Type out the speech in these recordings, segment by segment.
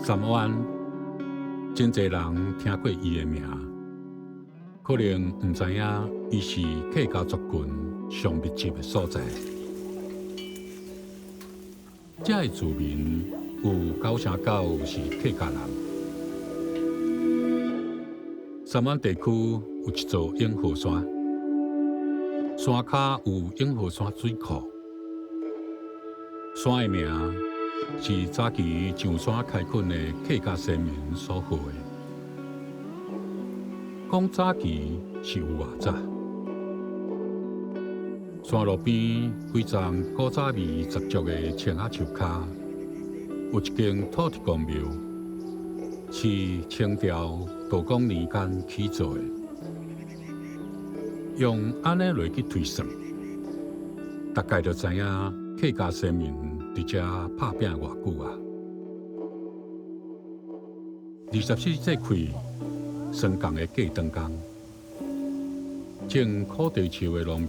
三灣，真濟人聽過伊的名，可能毋知影伊是客家族群上密集的所在。遮的住民有99%是客家人。三灣地區有一座永和山，山跤有永和山水庫，山的名是早期上山開墾的客家先民所號的。講早期是有偌早？山路邊幾叢古早味十足的青仔樹跤，有一間土地公廟，是清朝道光年間起造的。用按呢落去推算，大概就知影客家先民佇遮拍拚偌久啊！24世紀雙共的過長工，種苦茶樹的農民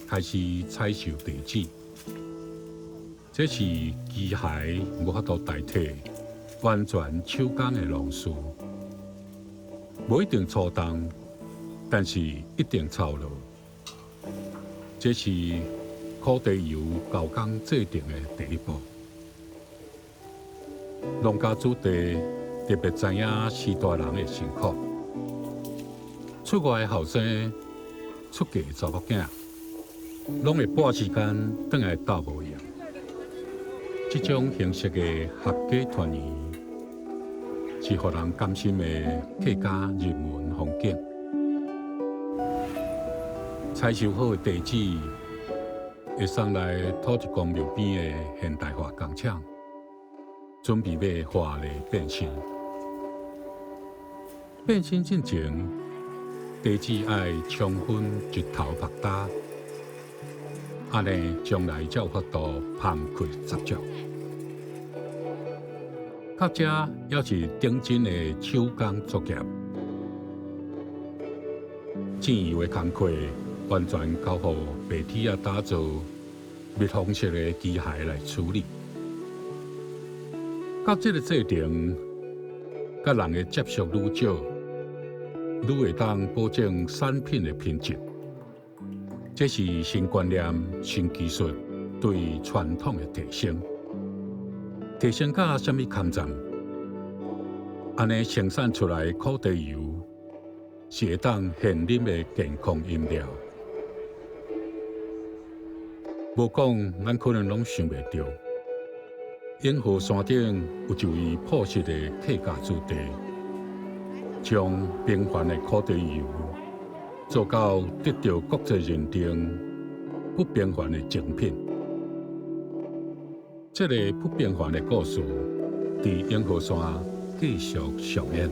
開始採收茶籽，這是機械無法度代替完全手工的農事，無一定粗重，但是一定操勞。這是苦茶油加工製程的第一步。農家子弟特別知影序大人的辛苦，出外的後生出嫁查某囝，攏會撥時間轉來鬥無閒。這種形式的合家團圓，是予人甘心的客家人文風景。採收好的茶籽會送來土地公廟邊的現代化工廠，準備欲華麗變身。變身進前，茶籽愛充分日頭曝焦，按呢將來才有法度芳氣十足。到遮猶是頂真的手工作業，糋油的工課完全交予白鐵仔打造密封式的機械來處理。到這个製程，佮人的接觸愈少，愈會當保證產品的品質。這是新觀念、新技術對傳統的提升，提升到啥物坎站？按呢生產出來的苦茶油是會當現飲的健康飲料。無講，咱可能攏想袂著。永和山頂有一位樸實的客家子弟，將平凡的苦茶油做到得著國際認定不平凡的精品。這个不平凡的故事，佇永和山繼續上演。